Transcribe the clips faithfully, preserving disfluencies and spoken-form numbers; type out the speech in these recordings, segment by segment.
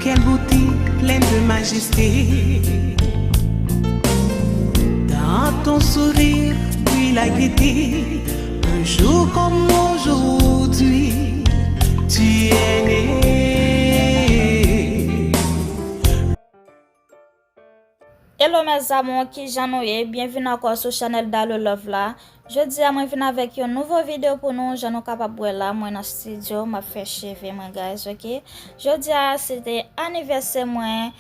Quelle beauté pleine de majesté. Dans ton sourire brille la gaieté. Un jour comme aujourd'hui, tu es né. Hello mes amours, kijan nou ye? Byenvini ankò sou chanèl Dalou Love la. Jodi a mwen vin avèk yon nouvo videyo pou nou. Jan nou kapab wè la, mwen nan estidyo, m ap fè cheve mwen, guys, ok? Jodi a se te anivèsè mwen,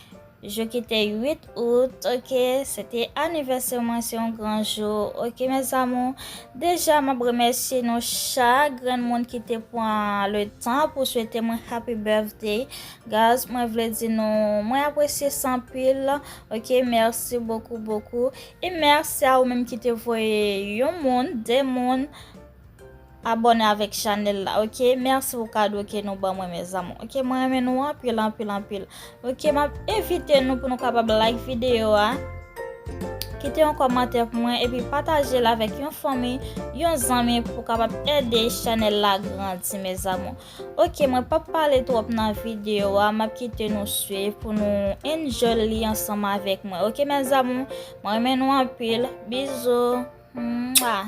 jou ki te uit out, ok? Se te anivèsè mwen, se yon gran jou, ok mes amours? Deja, m ap remèsye nou chak grenn moun ki te pran le tan pou swete mwen happy birthday. Guys, mwen vle di nou, mwen apresye sa anpil, ok? Merci beaucoup, beaucoup. E mèsi a ou menm ki te voye yon moun, de moun abòne avèk chanèl la, ok? Mèsi pou kado ke nou ban mwen, mes amours, ok? Mwen renmen nou anpil, anpil, anpil. Ok, m ap envite nou pou nou kapab like videyo a, kite yon kòmantè pou mwen, epi pataje l avèk yon fanmi, yon zanmi pou kapab ede chanèl la grandi, mes amours. Ok, mwen p ap pale twòp nan videyo a, m ap kite nou swiv pou nou enjoy li ansanm avèk mwen. Ok, mes amours, mwen renmen nou anpil. Bizou. Mwa.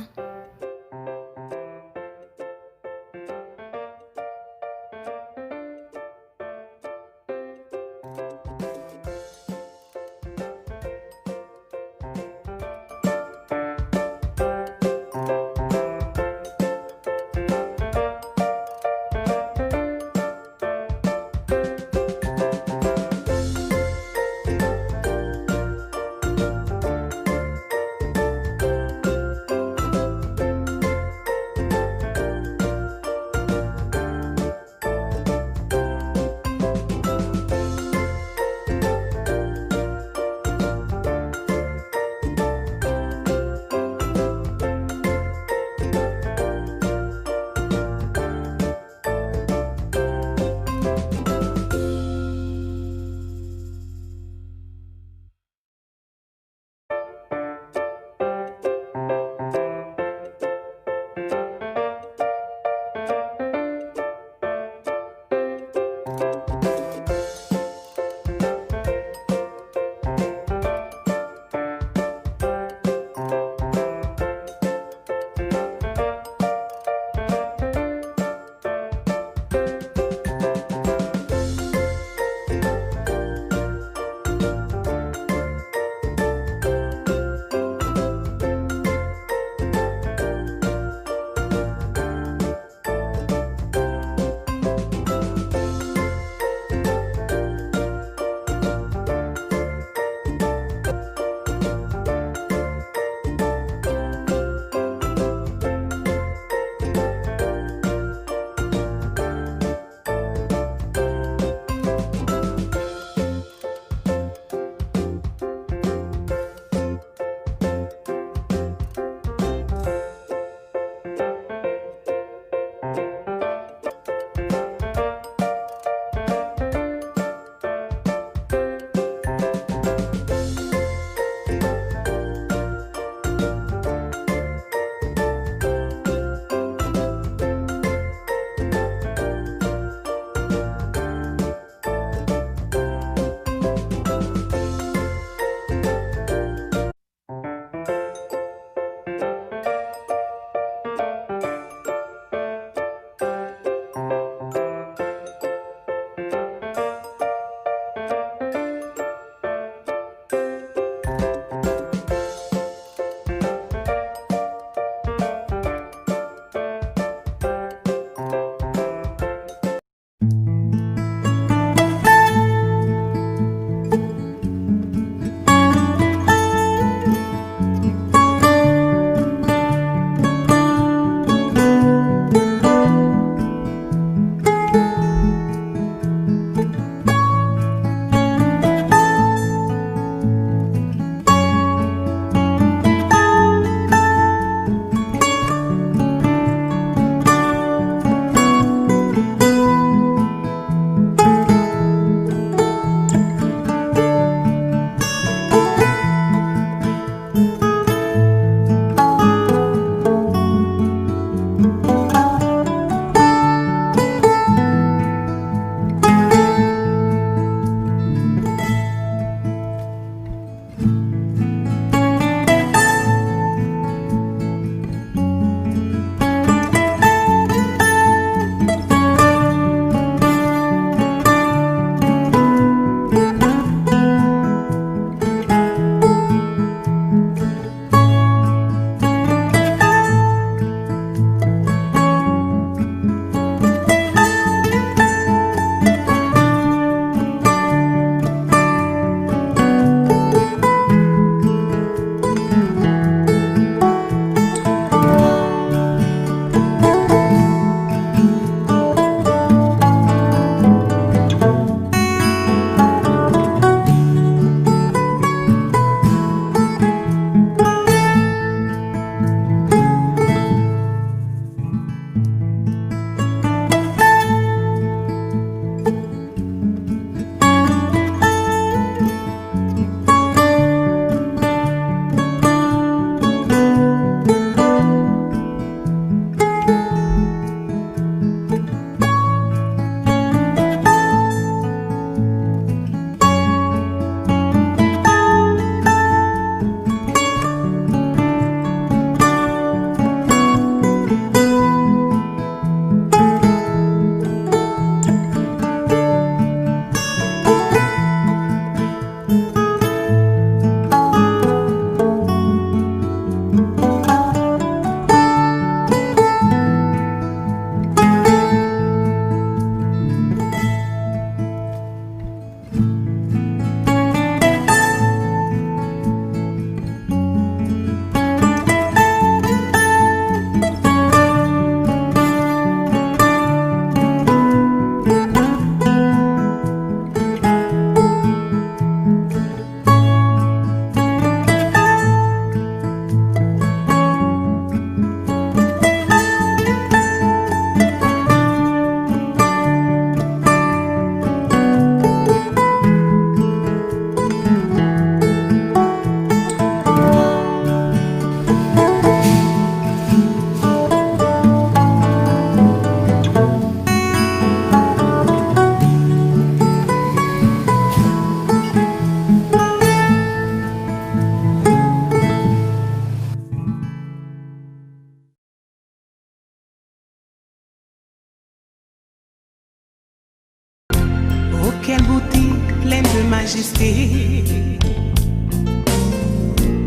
pleine de majesté.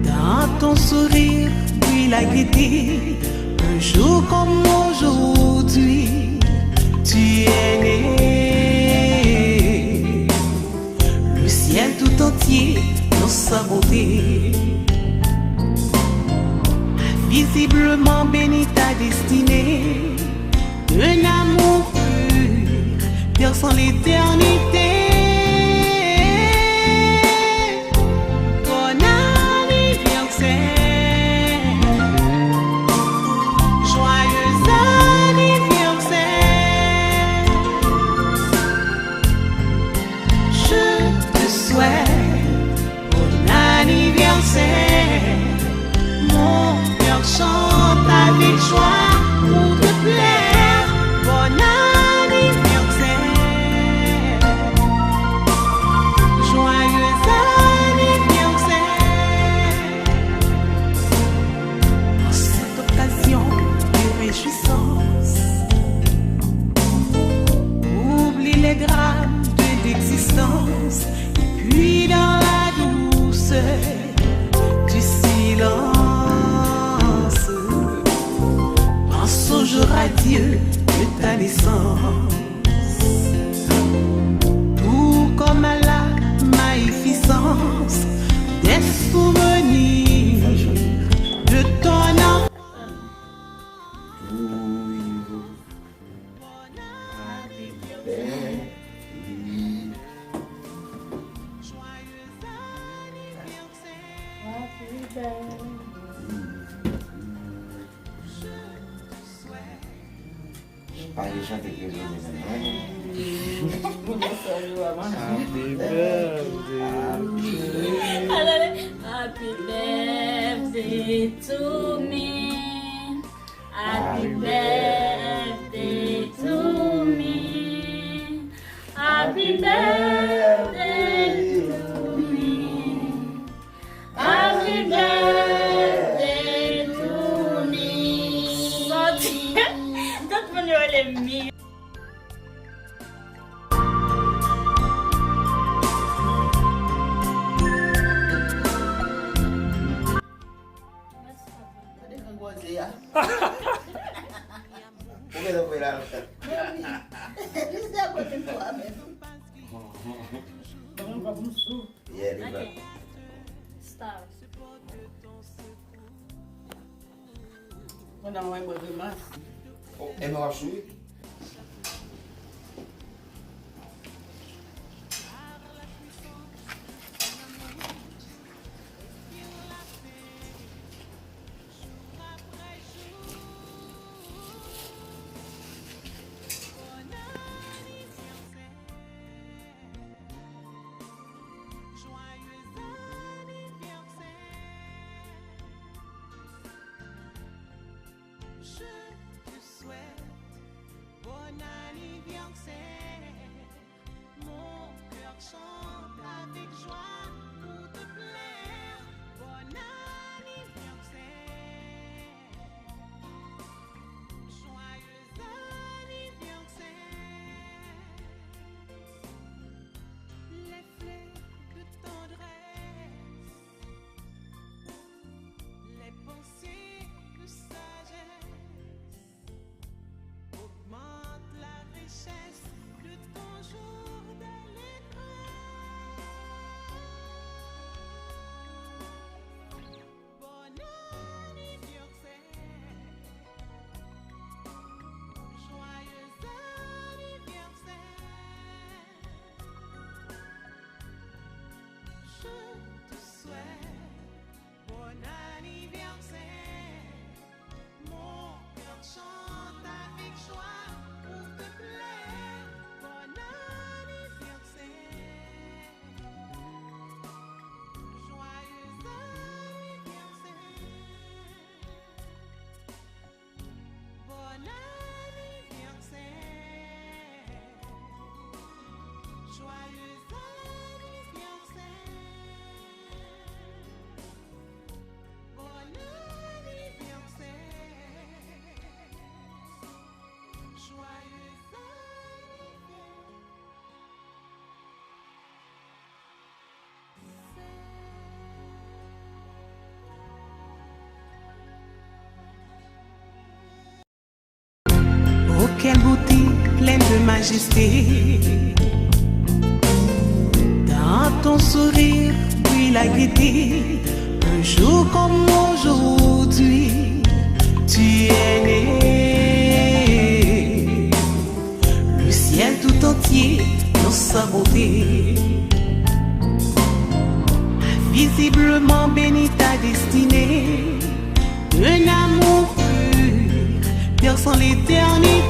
Dans ton sourire brille la gaieté. Un jour comme aujourd'hui, tu es né. Le ciel tout entier dans sa beauté. A visiblement béni ta destinée. Un amour pur, perçant l'éternité. Bon anniversaire, joyeux anniversaire. Je te souhaite bon anniversaire. Mon cœur chante avec joie pour te plaire. Bon anniversaire. Joyeux anniversaire. En cette occasion de réjouissance, oublie les drames de l'existence et puis dans la douceur du silence, pense au jour radieux de ta naissance. Tout comme à la magnificence des souvenirs de ton enfance. Pa gen chante k rezone menm non. Happy birthday. Happy birthday to me. Happy birthday to me. Happy birthday to me. Happy birthday to me. Sòti. Tout moun yo rele mi. Gade kan gwòze a. Ou genlè voye l al. Mezanmi. Jis de kote pou a menm. Ban m kòb m sou. Yeah, li pran. Star. Mwen nan mwen bò grimas. Oh, e mwen w ap sou wi. Joyeux anniversaire. Je te souhaite bon anniversaire. Mon cœur chante avec joie pour te plaire. Bon anniversaire. Joyeux anniversaire. Les fleurs de tendresse, les pensées de sagesse augmentent la richesse de ton jour délivré. Quelle beauté pleine de majesté. Dans ton sourire brille la gaieté. Un jour comme aujourd'hui, tu es né. Le ciel tout entier dans sa beauté a visiblement béni ta destinée. Un amour pur perçant l'éternité.